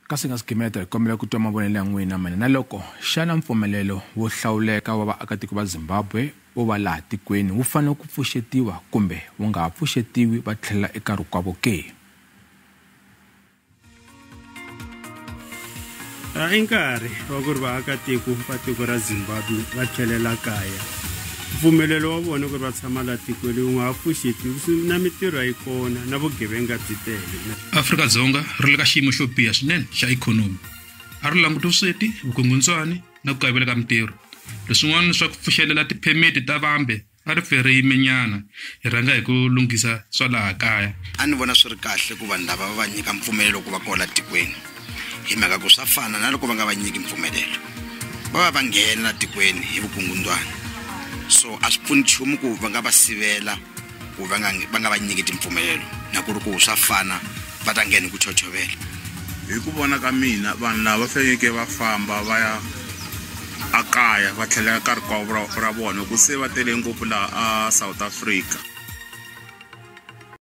Kasi nga sigimeta hi kombela ku twa mavonelo ya n'wina mene na loko xana mpfumelelo wo hlawuleka wa vaakatiko va Zimbabwe wo va laha tikweni wu fanele ku pfuxetiwa kumbe wu nga ha pfuxetiwi va tlhelela eka rikwavo ke? I nkarhi wa ku ri vaakatiko va tiko ra Zimbabwe va tlhelela kaya. Mpfumelelo wa vona ku ri va tshama laha tikweni wu nga ha pfuxetiwi na mitirho a yi kona na vugevenga byi tele. Afrika-Dzonga ri le ka xiyimo xo biha swinene xa ikhonomi. A ri languti vusweti, vukungundzwani na ku kayivela ka mitirho. Leswin'wana swa ku pfuxelela tiphemiti ta vambe a ri pfe ri yimenyana, hi rhanga hi ku lunghisa swa laha kaya. A ni vona swi ri kahle ku vanhu lava va va nyika mpfumelelo ku va kona tikweni hi mhaka ku swa fana na loko va nga va nyiki mpfumelelo va va va nghena la tikweni hi vukungundzwana, so a swi pfuni nchumu ku va nga va sivela ku va nga va nga va nyiki timpfumelelo na ku ri ku swa fana va ta nghena hi ku chochovela. Hi ku vona ka mina vanhu lava va fanekele va famba va ya a kaya va tlhelela ka rikwavo ra vona ku se va tele ngopfu laha a South Africa.